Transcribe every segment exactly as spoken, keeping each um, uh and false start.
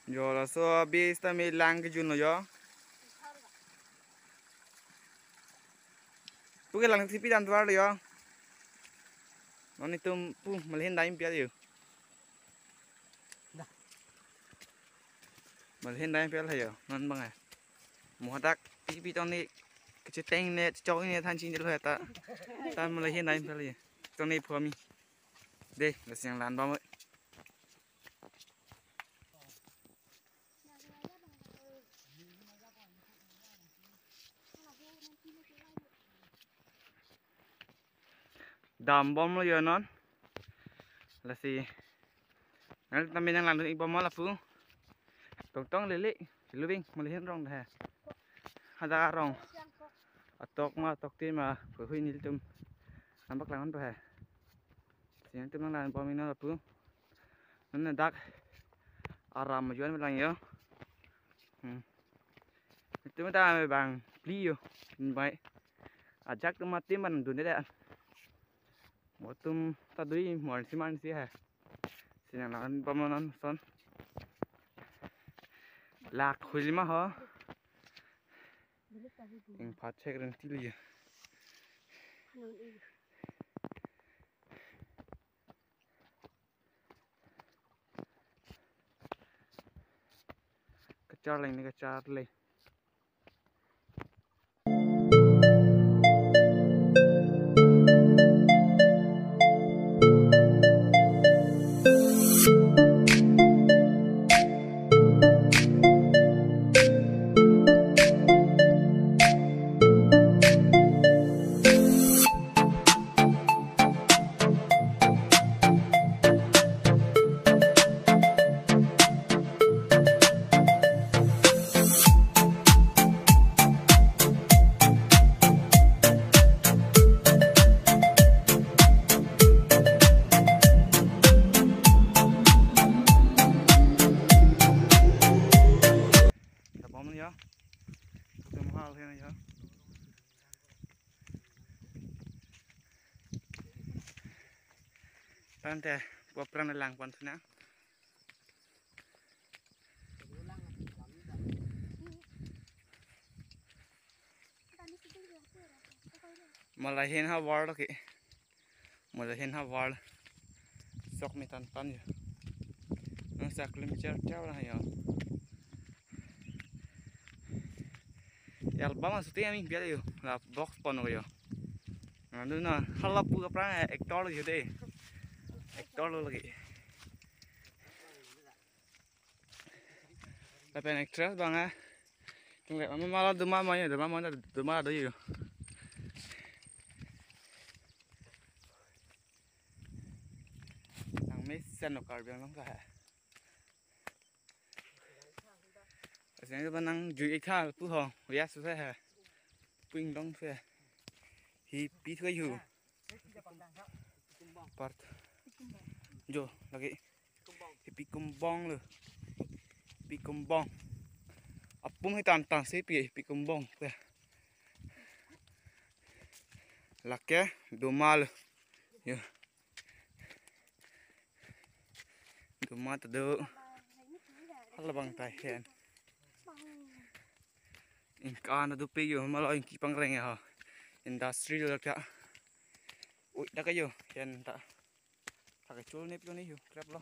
Jo, laso abi sitame lang kejun lo jo. Pu ke lang sipi dam tovar lo jo. Non itum pu melihin daim pial jo. Melihin daim pial jo. Non bang eh. Muhadak pipi tong ni keceteng ne, cok ne than chin jelo ta. Ta melihin daim pial jo. Tong ni phami. Dei, lasi nanglangbom. Dambom lo jo non. Lasi. Nang tame nanglang dun-ikbom lapu. Tongtong lele, si lubing, melihin rong dah. Ada rong. Atok ma, atok ti ma, hui nelitum. Nampak langan pa hai. Sini tum nanglangbom ino lapu. Nana dak aram majuan lang jo. Hmm. Itum ta bang pli jo. Bai. Ajak tum mati man dun deh. Motum ta dui mon si man si hai. Sini nanglangbom non son. Lak huli ma ho. Ing phat chek ren tili. Kachar leng ni kachar leng. Tabom ya. Tum hal hen ya. Tante, gua pernah langpon sana. Melahin ha war lagi. Melahin ha war. Sok mi tan tan ya. Nang sa kilometer jauh lah ya. Album shooting ami biar yo. La box pon yo. Nang dun na hala pu kapra actor yo de. Actor lo lagi. Lapen actress bang eh. Tung le mama la duma ma ya, duma ma, duma do yo. Nang mesen no Karbi Anglong ka hai. Aseng ba nang jui ek thal pu ho, ya su hai. Ping dong se. Hi pi thua yu. Part. Jo, lagi. Hipi kumbong lo. Hipi kumbong. Apum hi tan tan si pi, hipi kumbong. Lake duma lo. Yo. Duma ta do. Hala bang tai hen. Ingkan ta do pe yo, malo ingki pangreng ya ha. Industry lo kya. Ui, dak yo, hen ta. Thak chul nep lo ni hu, krep lo.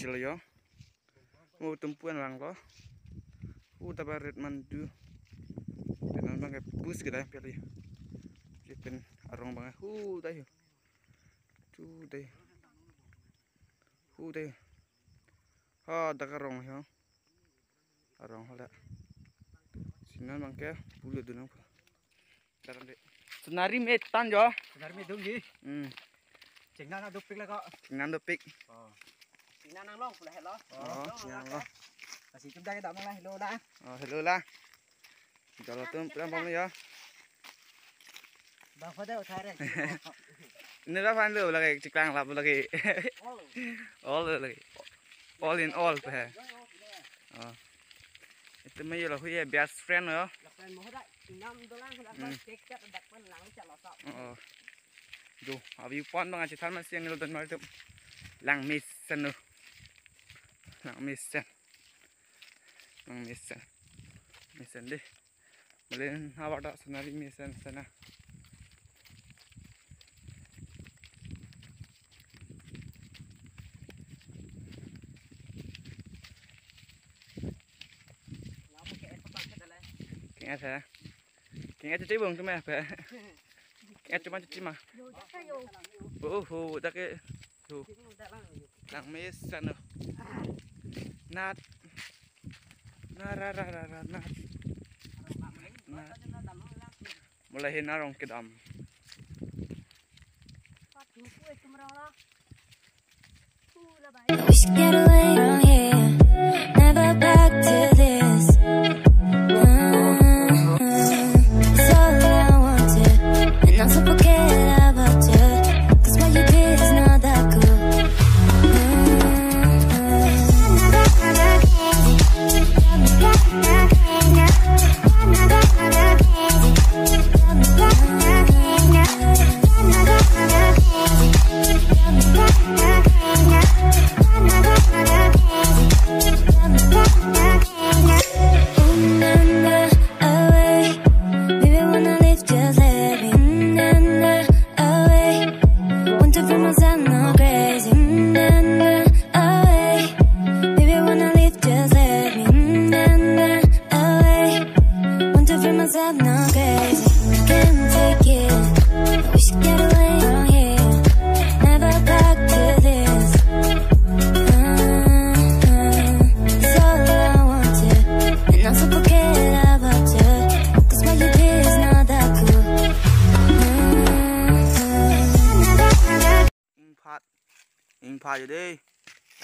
chelo yo. Mo tumpu an vanglo. Hu ta ba ret mandu. Pen non abang ke pus kedai peli. Pen arong abang hu dai ho. Chu dai. Hu dai. Ha dak arong ho. Arong hala. Si non abang ke pulo dunang. Daram de. Sonari me tan jo. Sonari me dungji. Hmm. Chingna na dopik la ko. Chingna dopik. Oh. Chingna nanglong pula helo. Oh, chingna nanglong. Kasi chum dak dam la helo la. Oh, helo la. Jalo tum pura bom ya. Bang pada uthai re. Ini lah fan lo lagi chiklang lap lagi. All. All lagi. All in all pe. Oh. Itu me yo lo huye best friend yo. Lapen mo dak inam dolang dak Hmm. Cek cek dak pen lang cak lo sok. Oh. Jo, abi pon bang aci than masih yang lo dan mar itu. Langmesen lo. Langmesen. Langmesen. Mesen deh. Malen hawa dak sonari mesen sana. Keng et he. Keng et cuci bung tu me pe. Keng et cuma cuci ma. Yo, dak ka yo. Oh, ho, dak ke. Ho. Langme sana. Nat. Nara ra ra ra nat. Nat. Mulai hin arong kedam. We should get away from here, never back to this. Uh, it's all I wanted, and I'm so forget about you. 'Cause what you did is not that cool. Away. Baby, wanna leave, just let me. Mm, na, na, away. Want to feel myself, not crazy. Mm, na, na, away. Baby, wanna leave, just let me. Mm, na, na, away. Want to feel myself, not crazy. Can't take it. We should get away from here. Never back to this. Uh, uh, it's all I wanted. And I'm so forget about you. 'Cause what you did is not that cool. Ingphat. Ingphat yo dei.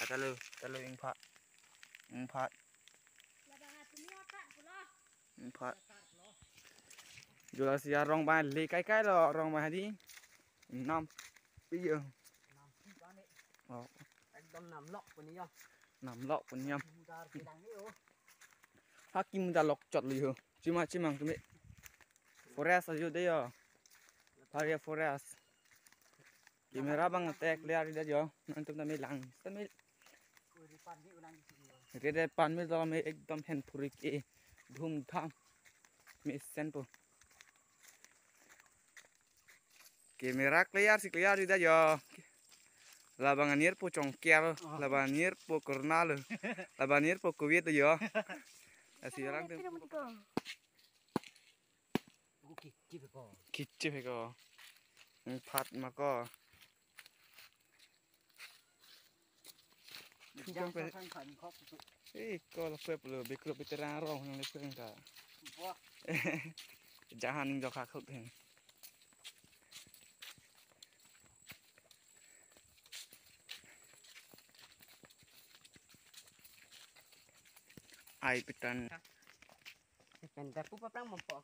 Talo, talo ingphat. Ingphat. Ingphat. Jula si arong ba le kai kai lo, arong ba di. Nam. Iyo. Oh. Ekdom nam lok puni yo. Nam lok puni yo. Mudar bilang ni yo. Haki muda lok chot lo yo. Chima chimang tumi. Forest ajo dei yo. Paria forest. Camera bang tek clear dei yo. Nantum tami lang. Tami. Rede pan mi do me ekdom hen puri ke. Dhum dham. Mesen po. Camera clear si clear dei yo. Labang anir po chongkel, oh. Labang anir po Corona lo. Labang anir po Covid yo. Asi orang tu. Kichi ko. Kichi ko. Ingphat ma ko. Thukong pe. Eh, ko la pep lo, bikro piterang rong nang lepeng ka. Wah. Jahan ning jok khak khuk hen. Ai pitan. Pitan ta pu paplang mompo.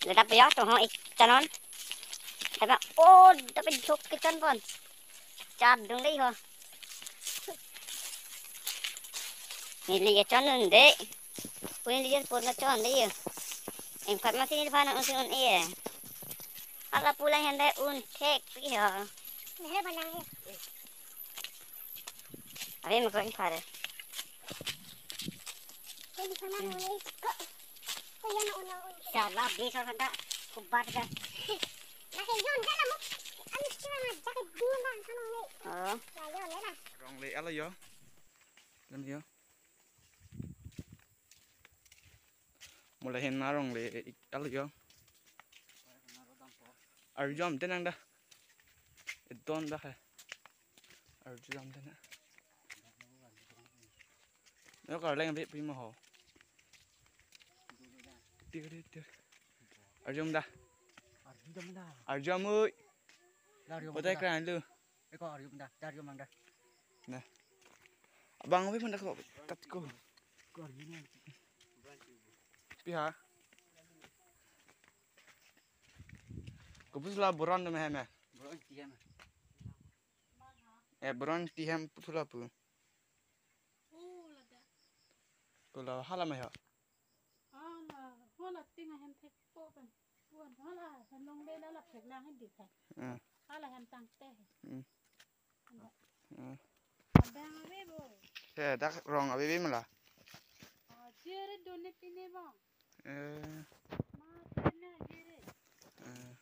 Leta pio to ho ik chanon. Heba o dapat jok ke chan pon. Chap dung dei ho. Neli ye chan nun dei. Pun neli ye pun na chan dei ye. Em khat ma sini phan un sini un ye. Ala pula hende un thek pi ho. Mere bana he. Are mo ko in pare. Ko di sana mo ni ko. Ko yan na unang un. Chala di sa kanta kubat ka. Lake yon ka na mo. Ano siya na jacket di na sana ni. Oh. La yon le na. Rong le alo yo. Lam yo. Mo lahin arong le ik alo yo. Arjom tenang da. Edon da hai. Arjom tenang. Yo karleng be primo ho. Tir tir tir. Arjom da. Arjom da. Arjom oi. Arjom. Botai da. Kran lu. Eko arjom da. Arjom da. Nah. Abang ave pun dak kat ko. Ko arjom. Piha. Ko pusla boron do mehem. Boron tihem. Eh, boron tihem pusla pu. Oh, lada. Pusla hala meho. Hala, hala ting ahem thek po kan. Puan hala, hanong le la la phek lang hindi kan. Hmm. Hala han tang te. Hmm. Ada. Hmm. Ada ave bo. He, dak rong ave be mala. Oh, jere doni pini bang. Eh. Ma, tena jere. Eh.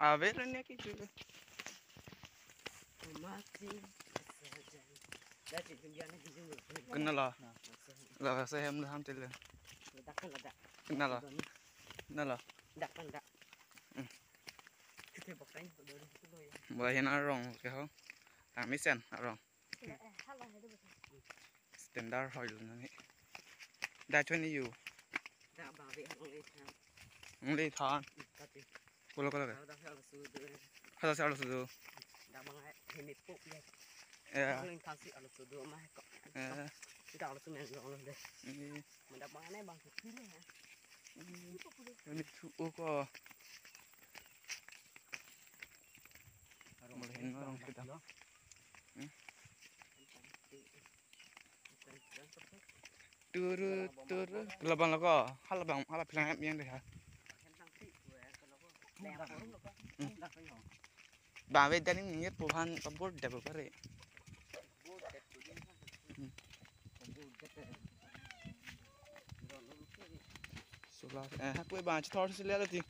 Ave lo ne ki chule. Mati. Kenal lo? Lo, saya hem ham tele. Kenal lo? Kenal lo? Hmm. Kita bakai. Mulai hina arong ke ho. Tang mesen arong. Standard hoi lo nani. Da choni yu. Da ba ve hong le than. Hong le than. Kati. Kulo kulo ke. Da hal su do. Hal sa lo su do. Da bang ai hemi pok ye. Ya. Hong le than si alo su do ma ko. Ya. Da alo su men lo lo de. Iya. Manda bang ne bang su pile ya. Ini su ko. Mulai hina arong kita. Hmm. Turu turu. Labang lo ko. Halabang hala pilang yang deh ha. Hmm. Bang ve daning ningit puhan kabur deh pare. Hmm. Sula, eh, hapoi bang chithor si le ti.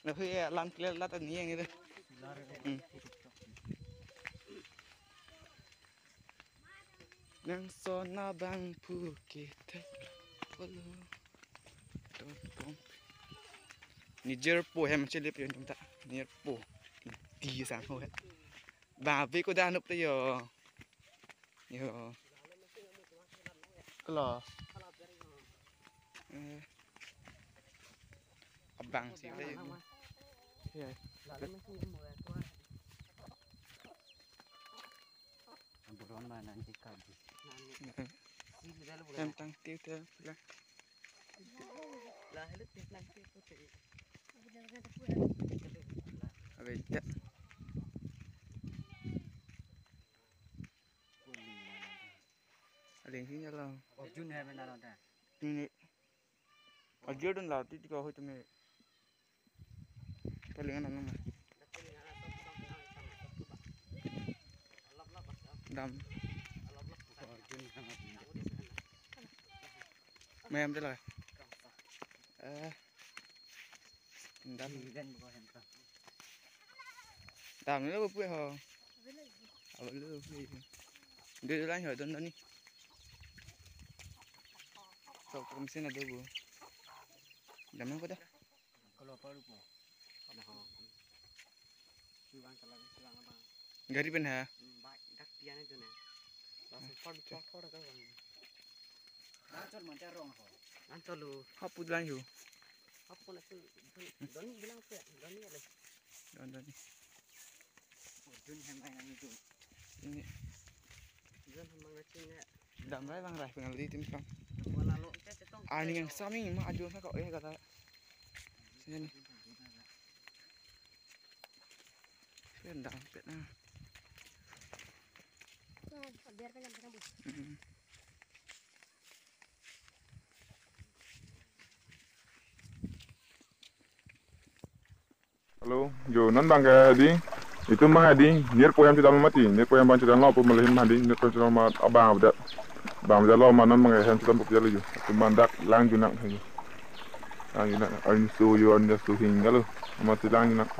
Na hui alam clear la ta ni yang ide. Hmm. Nang sona bang pu ke thek polo. Ton pong. Nijer po hem chilip yun ta. Nijer po. Di sang ho he. Ba ve ko da nup te yo. Yo. Klo. Eh. Abang si le. Ya. Boron ma nanti kaji. Tentang tiup te pula. Lah, hello, tentang tiup te. Abe ja. Aling sini lo. Arjun hai benar ada. Ini. Arjun dan lau titi ko hui tumi. Paling anak nama. Dam. Mayam te la. Eh. Dam. Dam ni lo pu ho. Alo lo pu. Dei lang ho don don ni. Tok tok mesin ada bu. Dam ko da. Kalau apa lupa. Ada ho. Siwang kalau siwang abang. Gari pen ha. Hmm, baik dak pian itu nih. Langsung tor tor tor ke bang. Langsung mancar rong ho. Langsung lu. Haput lang yu. Haput langsung doni bilang pe doni ale. Don don ni. Oh, dun hem ai nang itu. Ini. Dun hem bang itu nih. Dam rai bang rai pengal di tim kam. Wala lo ke cetong. Ani yang saming ma ajo sa ko eh kata. Sini. Rendang pet na. Nah, biar kan yang bu. Hmm. Hello, jo non bang ke di. Itum bang hadi, nerpo hem chedam mati, nerpo hem bang chedam lo, pu male hem hadi, nerpo hem chedam ma abang avedet. Abang avedet lo, ma non bang hem chedam pu pia lo yo. Itum bang dak lang junak he yo. Lang junak, arni so yo, arni so hing galo. Amat si lang junak.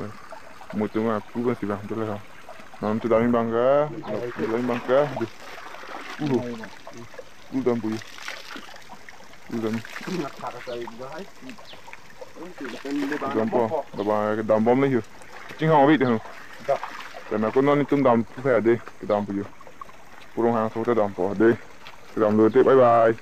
Mo itum aku kan si bang, tu le ha. Non chedam bang ke, chedam bang ke, di. Uhu. Udam pu yo. Udam. Dampo, dampo, kedam bom le yo. Chinghang ave te ho. Karena ko non itum dam pu pha de, kedam pu yo. Purung hang so ta dampo de. Kedam lo te, bye bye.